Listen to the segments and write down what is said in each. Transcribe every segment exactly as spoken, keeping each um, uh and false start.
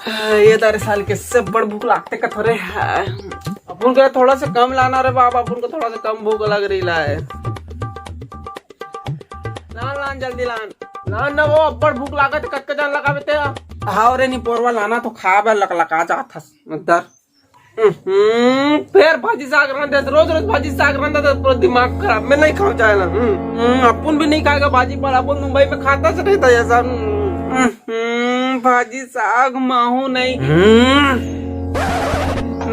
ये तारे साल के से बड़ भूख लागथे कथो रे। अपन को थोड़ा सा कम लाना रे बाबा, अपन को थोड़ा सा कम भूख लग रही ला है। लान लान जल्दी लान। लान ना वो अब्बड़ भूख लागत, कतका जान लगावे ते। हाव रे निपोरवा, लाना तो खाबे लकलका जात हस। दर। हम्म, फेर भाजी साग रांधे, रोज रोज भाजी साग रांधे तो पूरा दिमाग खराब। मैं नहीं खाऊं चाहे ना। हम्म, हम्म, अपन भी नहीं खाएगा भाजी, पर अपन मुंबई में खाता से रहता है ऐसा। हम्म, भाजी साग माहू नहीं। हम्म,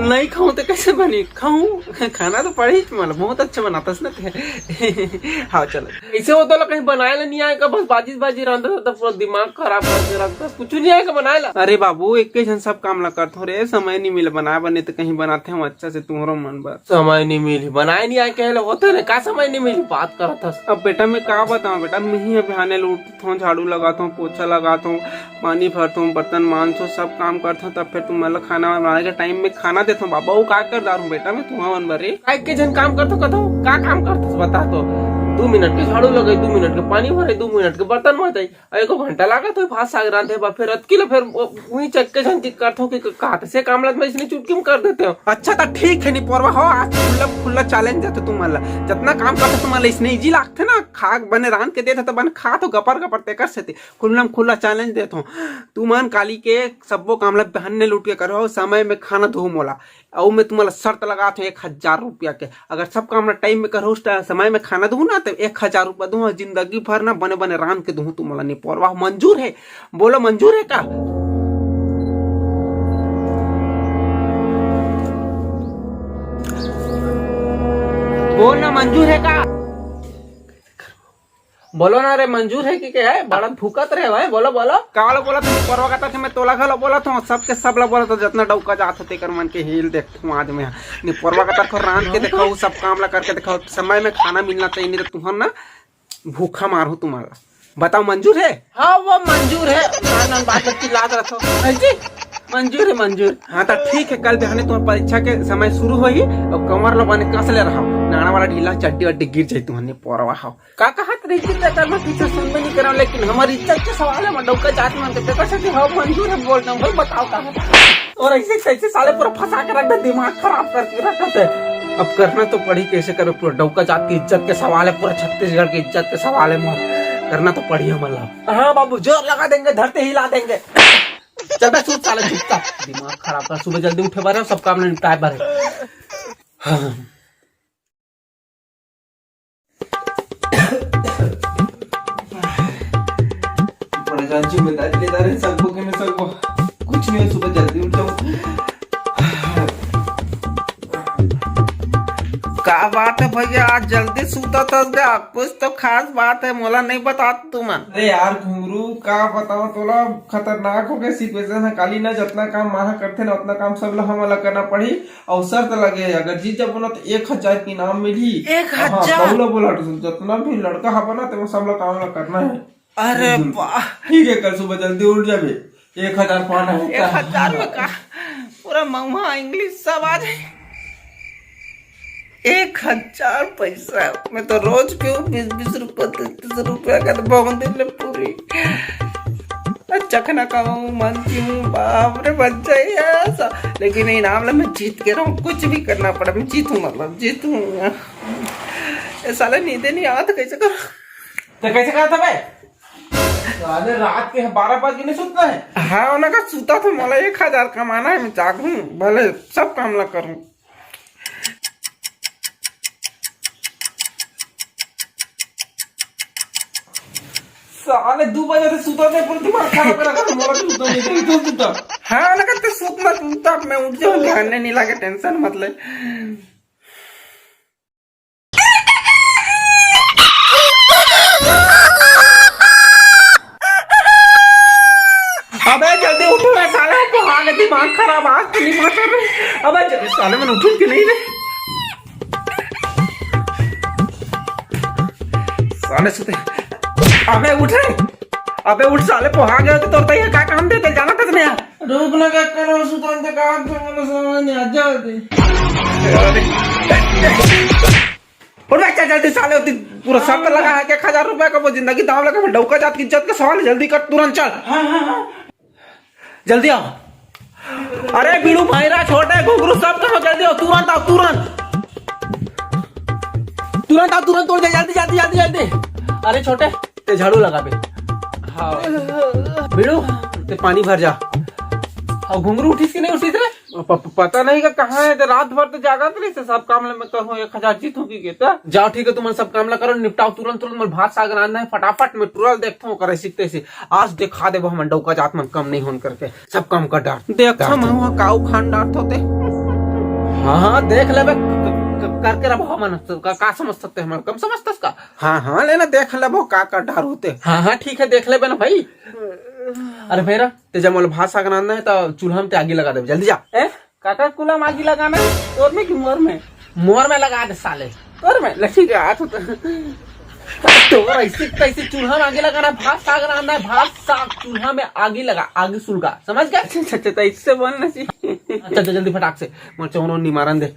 नहीं खाऊं तो कैसे बनी? खाऊं, खाना तो पड़ी, मतलब बहुत अच्छा बनाता है ना ते। हाँ चलो। ऐसे वो तो कहीं बनाए ला नहीं आएगा, बस बाजी बाजी रहता था, पूरा दिमाग खराब करके रखता, कुछ नहीं आएगा बनाए ला। अरे बाबू, एक ही झन सब काम ला करथो रे, समय नहीं मिले बनाए बर, नहीं तो कहीं बनाते हो अच्छा से तुम्हारो मन बर। समय नहीं मिली, बनाए नहीं आए, कहले होते ने का समय नहीं मिली, बात करत हस। अब बेटा मैं का बताऊं बेटा, मैं ही अभी आने लूट थों, झाड़ू लगाथों, पोछा लगाथों, पानी भरथों, बर्तन मांजथों, सब काम करथों, तब फिर तुम मतलब खाना बनाने के टाइम में खाना देथों। बाबा, वो का कर डारूं बेटा मैं तुम्हारा मन बर रे? काय के झन काम करथो कथो? का काम करथस बता तो। दू मिनट के झाड़ू लगे, दू मिनट के पानी भरे, दू मिनट के बर्तन मांजे, एको घंटा लागत होही भात साग रांधे बर, फिर अतकी ले फिर वो-, उही चक्के झन जिक करथो कि का से काम ला मैं इसने चुटकी में कर देते हो। अच्छा त ठीक है निपोरवा हो, आज खुल्ला खुल्ला चैलेंज देथों तुमन ला। जतना काम करथो तुमन ला इसने इजी लागथे ना, खा बने रांध के देथो त बने खाथो गपर गपर, तेकर सेती खुल्ला में खुल्ला चैलेंज देथों। तुमन काली के सब्बो काम ला बहन ने लूट के करो, समय में खाना दो मोला। अउ मैं तुम्हारा शर्त लगाथों एक हजार रुपया के, अगर सब काम ला टाइम में करो, उस टाइम समय में खाना दूं ना, तो एक हजार रुपया दूं, जिंदगी भर ना बने बने रांध के दूं तुम्हारा निपोरवा। मंजूर है? बोलो मंजूर है का? बोल ना, मंजूर है का? बोलो ना रे, मंजूर है कि क्या है? बड़ा भूकत रहे भाई, बोलो, बोलो। का बोलो बोलत हस निपोरवा कथस, मैं तोला घलो बोलत हों, सबके सब ला बोलत हों, जतना डौका जात हे तेकर मन के हील देखथों आज मैं। निपोरवा कथस रांध के देखाओ, सब काम ला करके देखाओ, समय में खाना मिलना चाहिए, नहीं तो तुहन ना भूखा मारहूं तुम्हारा। बताओ मंजूर है? हाँ वो मंजूर है। नान नान बात ला चिल्लात रथो। हाँ जी, मंजूर है, मंजूर। हाँ तो ठीक है, कल बिहाने तुम्हारा परीक्षा के समय शुरू होही अउ कमर ला बने कस ले रहा, नाना वाला ढीला चड्डी वड्डी गिर जाही तुम्हारा निपोरवा हो। का कहत रहिस तेकर मैं कुछ सुनबे नहीं करंव, लेकिन हमर इज्जत के सवाल हे, डौका जात मन के तेकर सेती हो मंजूर है बोल रहा हूँ भाई, बताओ का है? और ऐसे कैसे साले पूरा फंसा के रख दे, दिमाग खराब करके रखत है। अब करना तो पड़ी, कैसे करो, पूरा डौका जात की इज्जत के सवाल है, पूरा छत्तीसगढ़ की इज्जत के सवाल है मोर, करना तो पड़ी हमन ला। हाँ बाबू, जोर लगा देंगे, धरती हिला देंगे। चल बे सूत साले चुपचाप, दिमाग खराब कर, सुबह जल्दी उठे बारे सब काम निपटाए बारे। हाँ। बड़ा जान जिम्मेदारी लेता रहे, सबको कहने सबको। कुछ नहीं हो, सुबह जल्दी उठ जाओ। का बात है भैया, आज जल्दी सूता था क्या? कुछ तो खास बात है, मोला नहीं बतात तुमन। अरे यार घुंगरू, का बताओ तोला, खतरनाक हो गए सिचुएशन है। काली ना जतना काम माहा करथे ना, उतना काम सब ला हमन ला करना पड़ी। अउ शर्त लगे, अगर जीत जाबो ना, तो एक हजार के इनाम मिलही। एक हजार? हाँ, बोला, बोला, जतना भी लड़का हबा ना, तेमा सब ला काम ला करना है। अरे हम्म। वाह। ठीक है, कल सुबह जल्दी उठ जाबे, एक हजार पाना है। एक हजार में का? पूरा महुआ, इंग्लिश सब आ जाए। एक हजार पैसा, मैं तो रोज पीऊँ बीस बीस रुपया, तीस तीस रुपया का, तो बहुत दिन ले पूरी। चखना खाऊं, मन पीऊं, बाप रे, बच जाए ऐसा। लेकिन इनाम ला मैं जीत के रहूं, कुछ भी करना पड़े, मैं जीतूं, मतलब जीतूं। ये साले नींदे नहीं आवत, कैसे करूं? तो कैसे करत हबे? साले रात के बारह बज के नहीं सुतना है? हाँ, ओना का सुता था, मोला एक हजार कमाना है, मैं जागूं, भले सब काम ला करूं। साले दू बजे से सुता थे, पूरा दिमाग खराब कर रखा है, मोला भी सुता नहीं, तू सुता। हाँ, ओना का तो सुतना, सुतना, मैं उठ जाऊं, ध्यान नहीं लगे, टेंशन मत ले। अबे जल्दी उठो रे साले, पोहा के दिमाग खराब, आज तो नहीं पहुंचा रे। अबे ज-, साले मन उठूं कि नहीं रे? साले सुते। अबे उठ रे। अबे उठ साले, पोहा गए तो तोर तैयार का काम देते, जाना तक नहीं। रुक ना, क्या करो, सुतान ते कहा तो बोलो, समझ नहीं आ जाओ दे। उठ बे, चल जल्दी साले, होती पूरा शर्त लगा है कि एक हजार रुपया का वो जिंदगी दाव लगा, डौका जात की इज्जत का सवाल है, जल्दी कर, तुरंत चल। हाँ, हाँ, हाँ। जल्दी आओ। अरे बीड़ू, भैरा, छोटे, घुघरू, सब कहाँ, जल्दी आओ, तुरंत आओ, तुरंत। तुरंत आओ, तुरंत तोड़ दे, जल्दी, जल्दी, जल्दी, जल्दी। अरे छोटे, ते झाड़ू लगा बे। हाँ। बीड़ू, ते पानी भर जा। अउ घुघरू उठिस कि नहीं उठिस रे? प-, प-, पता नहीं का कहाँ है, ते रात भर तो जागत रहिस, सब काम ल मैं कहूँ, एक हजार जीतूँ कि के त। जाओ, ठीक है, तुमन सब काम ला करो, निपटाओ तुरंत, तुरंत। मोर भात साग रांधना है, फटाफट मैं टुरल देखथों, ओकर ऐसी तैसी। आज देखा देबो हमन डौका जात मन कम नहीं होन करके, सब काम कर डार। देखो, मैं वहाँ का उखान डारथों ते। हाँ, हाँ, देख लेबे, क-, क-, क-, करके रहो हमन, का, का समझ सकते हैं हमन, कम समझतस का? हाँ, हाँ, लेना देख लेबो का कर डारहूँ ते। हाँ, हाँ, ठीक है, देख लेबे ना भाई। अरे भैरा, ते जब मोला भात साग रांधना है, त चूल्हा में ते आगी लगा देबे, जल्दी जा। ए? काकर कुला म आगी लगाना है? तोर में कि मोर में? मोर में लगा दे साले। तोर में? लठी के हाथ होता। तोर ऐसी तैसी चूल्हा में आगी लगाना है, भात साग रांधना है, भात साग चूल्हा में आगी लगा, आगी सुलगा, समझ गया? अच्छा, अच्छा, अच्छा, तो इससे बोलना चाहिए। अच्छा, अच्छा, जल्दी फटाक से, मोर चौनो निमारन दे।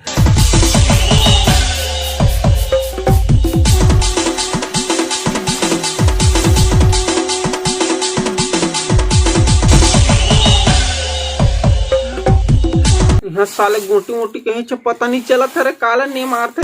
इहाँ साले गोटी मोटी कहीं छ पता नहीं चलत हरे, काला नहीं मारथे।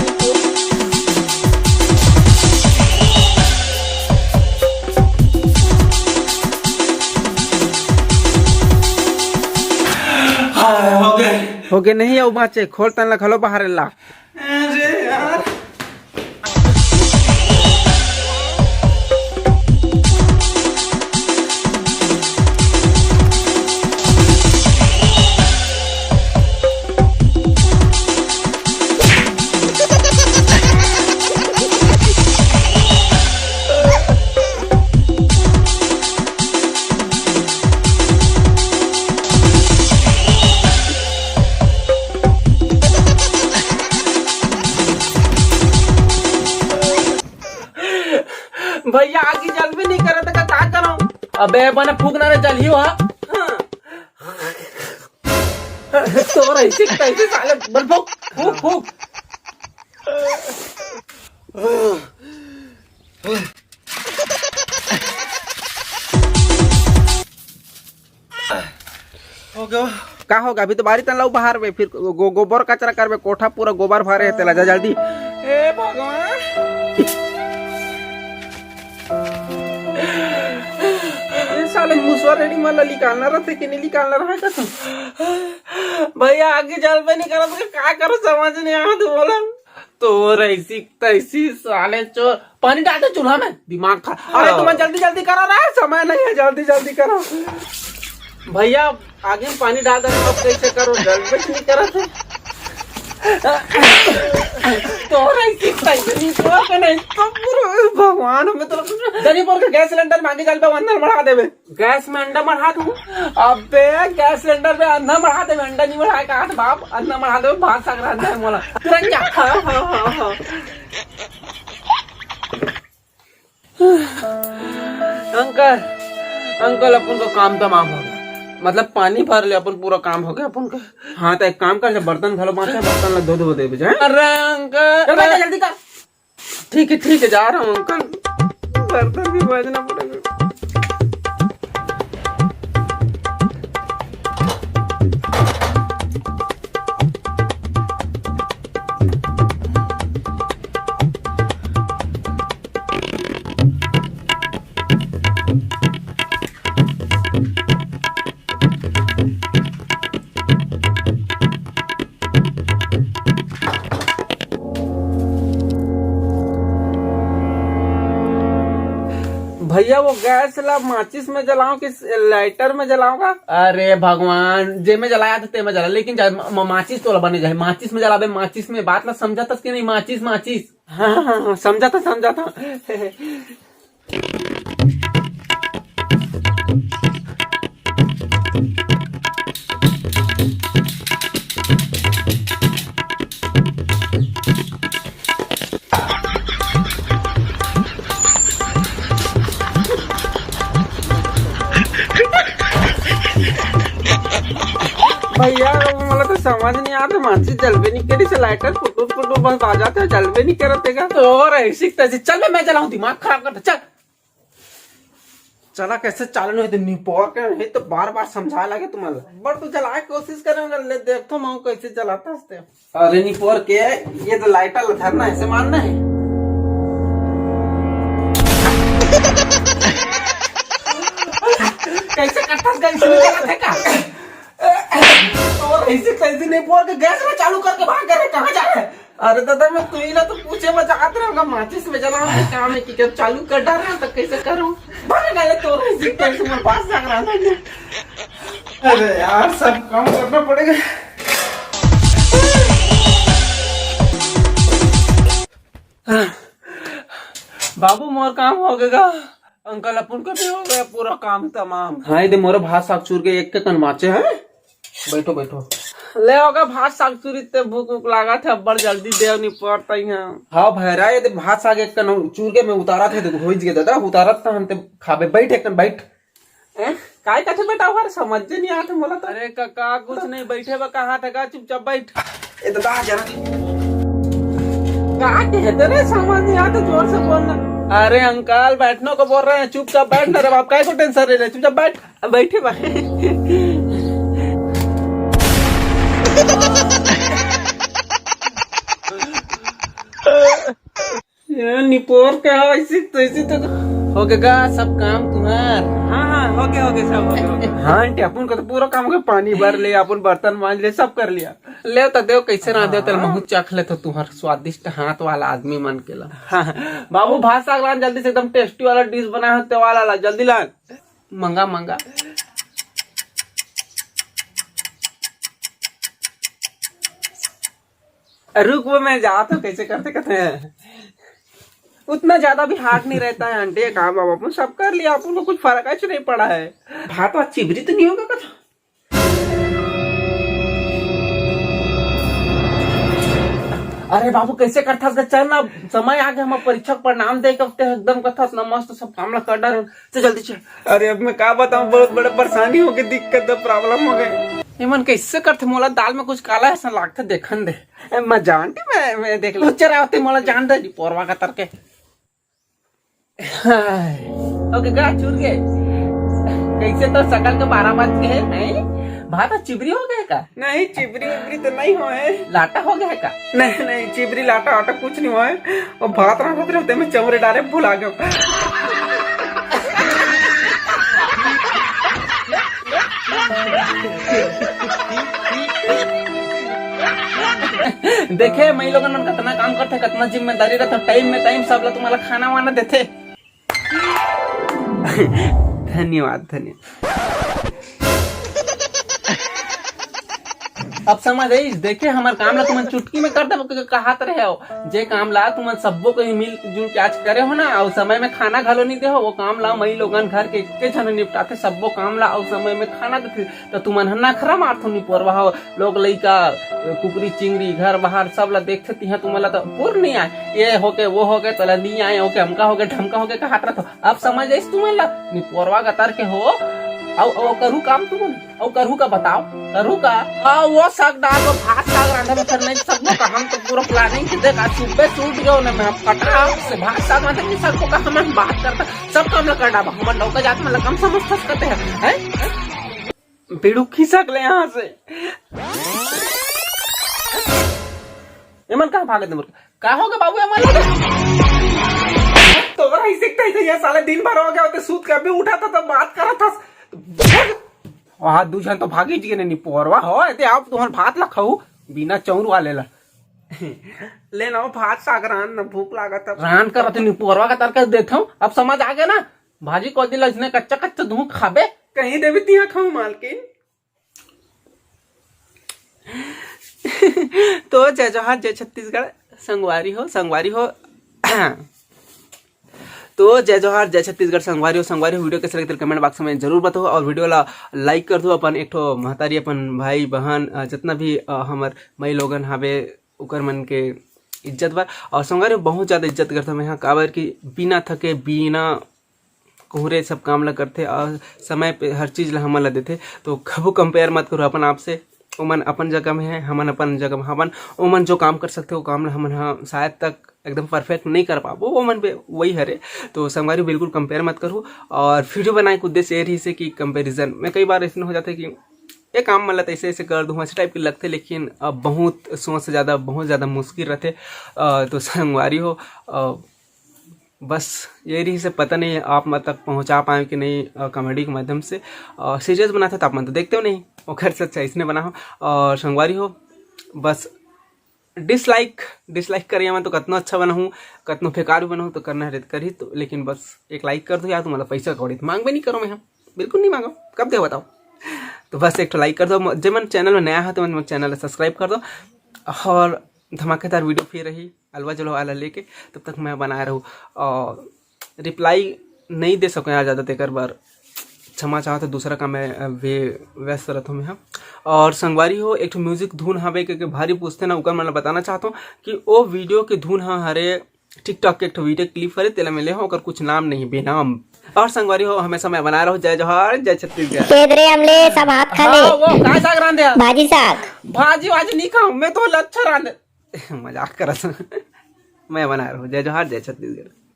हाय, हो गए। हो गए नहीं, अउ बाँचे, खोल तन ला घलो बाहर ला। अरे यार। भैया, आगी जलबे नहीं करत का, का करो? अबे बने फूक ना रे, जलही हो। हाँ। तोर ऐसी तैसी साले, बल फूक, फूक, फूक। हो गया। का होगा? अभी तो बारी तन लऊ बाहर में, फिर गो-, गोबर कचरा करबे, कोठा पूरा गोबर भरे हे तेला, जा जल्दी। हे भगवान। ये साले मुसवा रेडी मन ला निकालना रहथे कि नहीं निकालना रहे कसम। भैया, आगी जलबे नहीं करत, का करो, समझ नहीं आवत बोला। तोर ऐसी तैसी साले चोर। पानी डाल दे चूल्हा में, दिमाग खा। अरे हाँ। तुम जल्दी जल्दी करो रे, समय नहीं है, जल्दी जल्दी करो। भैया, आगे में पानी डाल दे, अब कैसे करो, जल्दी कुछ नहीं करो थे। तोर ऐसी तैसी चोर के नहीं, तो पूरा भगवान हमें तो। दनीपुर के गैस सिलेंडर मांगे जल पे वंदन बढ़ा देवे। गैस में अंडा मढ़ा दूं? अबे, गैस सिलेंडर में अंडा मढ़ा दे, अंडा नहीं मढ़ाए का हाथ बाप, अंडा मढ़ा दे, भात साग रांधना है मोला। तुरंत जा। हाँ, हाँ, हाँ, हाँ। अंकल, अंकल, अपन का काम तमाम हो गया, मतलब पानी भर ले, अपन पूरा काम हो गया अपन का। हाँ, तो एक काम कर ले, बर्तन घलो बांचे, बर्तन ला धो धो दे बजा। अरे अंकल, अरे जल्दी कर। ठीक है, ठीक है, जा रहा हूँ अंकल, बर्तन भी मांजना पड़ेगा। भैया, वो गैस ला माचिस में जलाओ कि लाइटर में जलाओ का? अरे भगवान, जे में जलाया था ते में जला, लेकिन जा, म-, म-, माचिस तो ला बने जाए, माचिस में जलाबे, माचिस में। बात ला समझा तस कि नहीं? माचिस, माचिस। हाँ, हाँ, हाँ, समझा था, समझा था। भैया, वो मोला तो समझ नहीं आत, माचिस जलबे नहीं करी से, लाइटर फुटुर फुटुर बस बाजात हे, जलबे नहीं करत हे का। और ऐसी तैसी, चल बे, मैं जलाऊं, दिमाग खराब करता, चल। चला, कैसे चालू नहीं होते, निपोर के नहीं तो बार बार समझा लगे तुमन ला। बड़ तो जलाए के कोशिश करे, मगर ले देखथो मैं कैसे जलाता हस ते। अरे निपोर के, ये तो लाइटर ला धरना है, ऐसे मारना है। कैसे कट्ठा गैस में जलाते का? तो ऐसे कैसे निपोर के गैस में चालू करके भाग गए, कहाँ जा रहे? अरे दादा, मैं तुही ला तो पूछे बर जात रहेंव, माचिस में जलाना है, काम है कि क्या चालू कर डाल रहे हैं, तो कैसे करूँ? भाग ना ले, तोर ऐसे कैसे मैं बात लग रहा था। अरे यार, सब काम करना पड़ेगा। बाबू, मोर काम हो गया। अंकल, अपन का भी हो गया पूरा काम तमाम। हाँ, ये दे मोरो भात साग चूर के एक के कन बाँचे है। बैठो, बैठो। ले होगा भात साग चूरी, ते भूख उख लागत है, अब्बड़ जल्दी देव निपटत ही। हाँ भैरा, ये दे भात साग एक कन चूर के मैं उतारत है, देखो, होइच गे दादा, उतारत त हम ते खाबे। बैठ एक कन, बैठ। हैं? काय कथे बेटा, ओहर समझ नहीं आते मोला तो। अरे काका, कुछ नहीं, बैठे बा, कहा था का, चुपचाप बैठ। ए दादा, जरा। का कहते रे, समझ नहीं आते, जोर से बोलना। अरे अंकल, बैठने को बोल रहे हैं, चुपचाप बैठ ना रे बाप, काय को टेंशन ले रहे, चुपचाप बैठ। अब बैठे बा। ये निपोर के हो, ऐसी तैसी तो हो गया सब काम तुम्हार। हाँ, हाँ, हो गया, हो गया, सब हो गया, हो गया। हाँ आंटी, अपन का तो पूरा काम हो गया, पानी भर ले, अपन बर्तन मांज ले, सब कर लिया। ले तो देव, कैसे रांधे हो, तेल महू चख ले तो, तुम्हार स्वादिष्ट हाथ वाला आदमी मन के ला। हाँ, हाँ। बाबू, भात साग लान जल्दी से, एकदम टेस्टी वाला डिश बना है, ते वाला ला, जल्दी लान। मंगा, मंगा। रुक, वो मैं जात हूँ, कैसे करते करते हैं। उतना ज्यादा भी हार्ड नहीं रहता है आंटी, ये काम अब अपन सब कर लिया, अपन को कुछ फर्क आज नहीं पड़ा है। भात वात चिबरी तो नहीं होगा कथा? अरे बाबू, कैसे करथस गा? चल ना, समय आ गया, हम परीक्षा के परिणाम दे के आते हैं, एकदम कथस ना, मस्त सब काम ला कर डारे। चल जल्दी चल। अरे अब मैं का बताऊं, बहुत बड़ा परेशानी हो गई, दिक्कत, प्रॉब्लम हो गए। एमन कैसे करथे? मोला दाल में कुछ काला ऐसा लागथे, देखन दे। ए, मैं जानती, मैं, मैं देख लो, चरावते मोला जान दे, पोरवा का तरके। हाय। ओके, गा चुर गए। कैसे तो सकल के बारह बज गए, नहीं? भात चिबरी हो गए का? नहीं, चिबरी उबरी तो नहीं होए। लाटा हो गया है का? नहीं, नहीं, चिबरी लाटा आटा कुछ नहीं होए। वो भात रांधत रहते में चौरे डारे भुला गए। देखे, मई लोगन मन कतना काम करथे, कतना जिम्मेदारी रहथे, टाइम में टाइम सब ला तुम्हारा खाना वाना देथे। धन्यवाद, धन्यवाद। अब समझ आइस, देखे, हमर काम ला तुमन चुटकी में कर देबो, के कहत रहे हो, जे काम ला तुमन सब्बो कोई मिल जुल के आज करे हो ना, अउ समय में खाना घलो नहीं दे हो, वो काम ला मई लोगन घर के एके झन निपटाथे, सब्बो काम ला अउ समय में खाना देथे। तो तुमन ह नखरा मारथो, निपोरवा हो, लोग लइका, कुकरी चिंगरी, घर बाहर सब ला देखथे, तिहा तुमन ला तो पुर नहीं आए, ये होके वो होके, तोला नहीं आए, होके हमका होके, ढमका होके कहत रहथो। अब समझ आइस तुमन ला, निपोरवा गतर के हो, अउ, अउ करहू काम तुमन, अउ करहू का बताओ, करहू का? हाँ, वो साग डाल, वो भात साग रांधे में फिर नहीं सकबो का, हम तो पूरा प्लानिंग के देख, आज सुबह से उठ गयो ना मैं, फटाक से भात साग रांधे नहीं सकबो का, हमन बात करता, सब काम ला कर डाबा, हमन नौका जात में ला कम समझ सकते हैं, हैं? पीड़ू खिसक ले यहाँ से। एमन कहाँ भागत हे मोर? का हो गया बाबू, एमन लगे? तोरा ही सीखता ही था, ये साले दिन भर हो गया होते सूत के, अभी उठा था तो बात करा था। वहाँ दू झन तो भागी जी ने निपोरवा हो, एते आप तुहर भात ला खाऊ, बिना चौर वाले ला। ले ना, भात साग रान ना, भूख लागत है। रान करत निपोरवा का तरका देथव, अब समझ आ गया ना? भाजी को दिल इसने कच्चा कच्चा दूँ खाबे। कहीं देवी तिहा खाऊ मालकिन। तो जय जोहार, जय छत्तीसगढ़, संगवारी हो, संगवारी हो। तो जय जोहार, जय छत्तीसगढ़, संगवारी हो, संगवारी हो। वीडियो कैसे लगथे कमेंट बॉक्स में जरूर बताओ, और वीडियो ला लाइक कर दो। अपन एक ठो महतारी, अपन भाई बहन, अ, जितना भी, अ, हमर मई लोगन हावे, ओकर मन के इज्जत बर। और संगवारी हो, बहुत ज्यादा इज्जत करथों मैं हा, काबर कि बिना थके, बिना कोहरे सब काम ला करथे और समय पे हर चीज ला हमन ला देथे। तो कभू कंपेयर मत करो अपन आप से, ओमन अपन जगह में है, हमन अपन जगह में हवन। ओमन जो काम कर सकथे, वो काम ला हमन ह शायद तक एकदम perfect नहीं कर पाबो, वो मन पे वही हरे। तो संगवारी हो, बिल्कुल compare मत करहू। और video बनाए के उद्देश्य ये रहिसे कि comparison में कई बार ऐसे हो जाता है कि ये काम मतलब ऐसे ऐसे कर दूँ, ऐसे type के लगते, लेकिन अब बहुत सोच से ज़्यादा, बहुत ज़्यादा मुश्किल रहते। अ, तो संगवारी हो, अ, बस ये रहिसे, पता नहीं आप मन तक पहुँचा पाए कि नहीं, अ, comedy के माध्यम से। अ, serious बनाते तो आप मन तो देखते हो नहीं, ओकर से अच्छा इसने बना हो। और संगवारी हो, बस dislike, dislike करिए मन तो कतनो अच्छा बनाहूँ, कतनो बेकार भी बनाहूँ तो करना हरे करही तो, लेकिन बस एक like कर दो यार, तुम्हारा पैसा कौड़ी तो मांगबे नहीं करो मैं, हम बिल्कुल नहीं मांगो, कब दे बताओ। तो बस एक ठो like कर दो, जे मन channel में नया है तो मन channel subscribe कर दो, और धमाकेदार video फिर रही अलवा जलवा वाला लेके, तब तक मैं बनाए रहूँ। और reply नहीं दे सको यार ज़्यादा, तेकर बर क्षमा चाहत हूँ, दूसरा काम में, अ, वे-, व्यस्त रहत हूँ मैं ह। और संगवारी हो, एक ठो music धुन हवे के, के भारी पूछते ना, ओकर मन ल बताना चाहत हूँ कि ओ video के धुन ह हरे TikTok के एक ठो video clip हरे, तेला मैं ले हूँ, ओकर कुछ नाम नहीं, बेनाम। और संगवारी हो, हमेशा मैं बनाए रहूँ। जय जोहार, जय छत्तीसगढ़। केदरे हमले सब हाथ खाले। हाँ, वो का साग रांधे आप? भाजी साग। भाजी वाजी नहीं खाऊँ मैं तो, लच्छा रांधे। मजाक करत हूँ। मैं बनाए रहूँ। जय जोहार, जय छत्तीसगढ़।